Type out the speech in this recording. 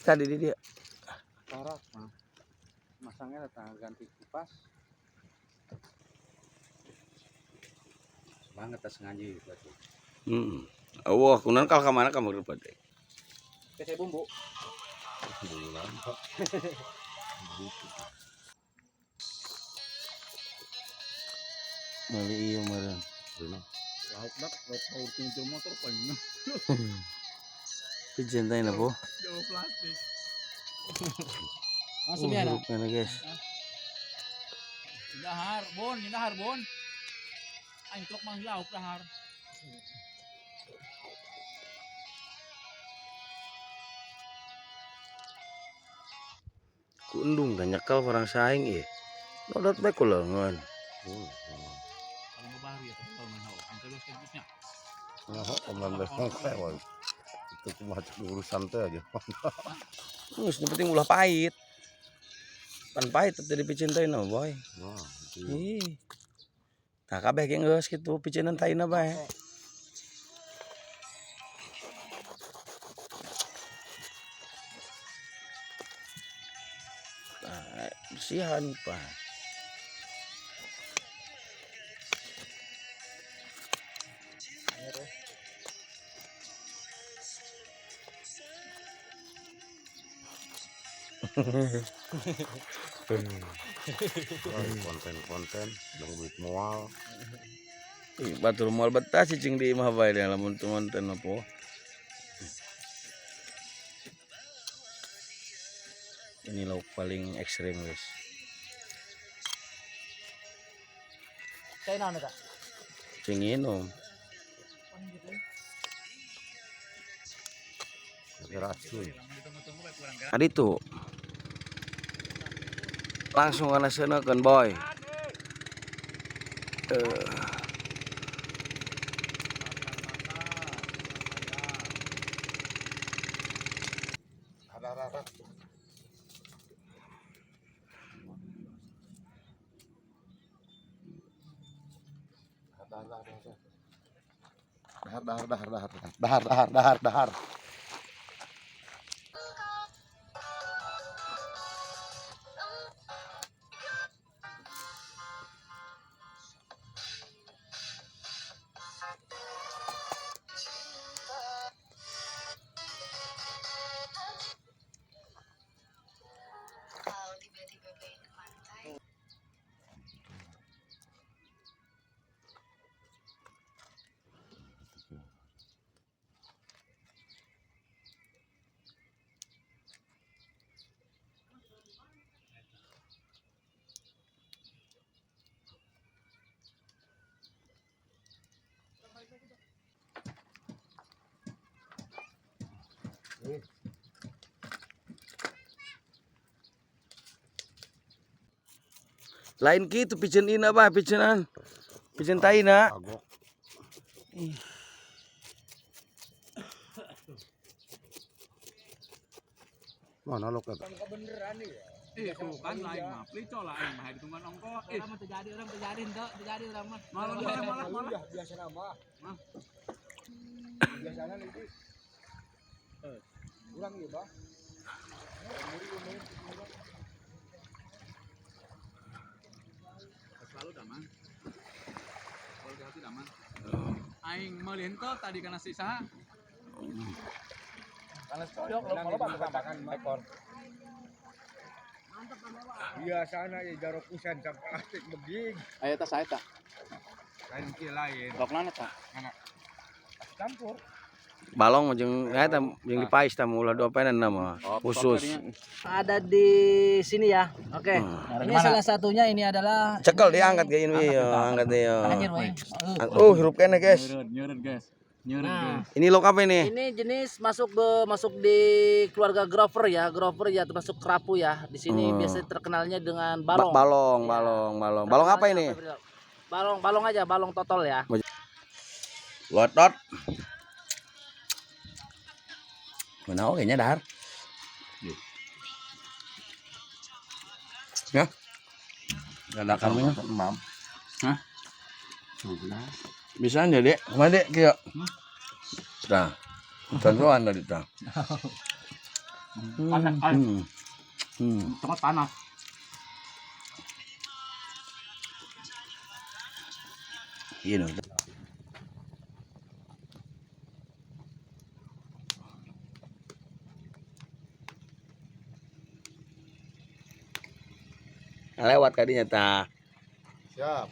Tadi di dia. Parah mah. Masangnya datang ganti kipas. Banget tas ngaji berarti. Heeh. Wah, kunaon kal ka mana ka magrib teh. PC bumbu. Bulan, Pak. Meuli ieu meureun. Lauk dak, lauk paur tinggal motor paling. Pijen teh na po. Jauh plastik. Masuk ya, Hirup kana, guys. Dahar, bon, dahar, bon. Aing truk mang lauk dahar. Ku endung teh nyekel orang saing ieu. Nodot bae ku leungeun. Kalau mau baru ya, kalau mau aing terus kayak Nah, kemarin itu cuma urusan teh aja. Geus nu penting ulah pahit. Pan pahit teh dipicen teh na, boy. Wah, itu. Ih. Tah kabeh ge geus kitu picenan taina bae. Tah, bersihan, Pak. Wah, konten-konten yang duit mual. Ih, batur moal betah cicing di imah bae deh lamun teu konten mah po. Ini lauk paling ekstrim, guys. Saya naon eta? Cing minum. Racun. Tadi tuh langsung kana seunekeun, boy. Ada ada. Dahar, dahar, dahar, dahar, dahar, dahar, dahar, dahar. Kalau tiba-tiba pengen ke pantai. Lain kitu piceun ina bah, picenan. Piceun taina. Kagok. Mana lo kata? Eh, tuh kan lain mah, plico lah aing mah ditungguan ongko. Eh, Orang mah terjadi, orang terjadi, henteu terjadi orang mah. Malah malah malah malah. Biasa nama. Mah. Biasanya itu. Kurang ya, Bah. Selalu damang. Kalau di hati damang. Aing meuli henteu tadi kana si saha? Ekor. Biasanya ya jarok kusen sampai plastik begini. Aya tas saya tak. Lain ki lain. Lokna eta. Campur. Balong jeung eta jeung dipais tah ulah dua penan nama khusus. Ada di sini ya. Oke. Ini salah satunya ini adalah Cekel diangkat ge ini yo, angkat deh yo. Anjir, weh. Oh, hirup kene, guys. Nyeureun, nyeureun, guys. Nyeureun, Nah. guys. Ini lauk apa ini? Ini jenis masuk di keluarga grover ya, grover ya termasuk kerapu ya. Di sini biasanya terkenalnya dengan balong. Balong, Iya. balong, balong. Balong apa ini? Balong, balong aja, balong totol ya. Lotot. Mana oke nya dahar. Ya. Ada kambingnya. Emam. Hah? Bisa aja, Dek. Kemana, Dek? Kieu. Nah. Contohan tadi tah. Panas, panas. Sangat panas. Yun o. Lewat kadinya ta. Siap.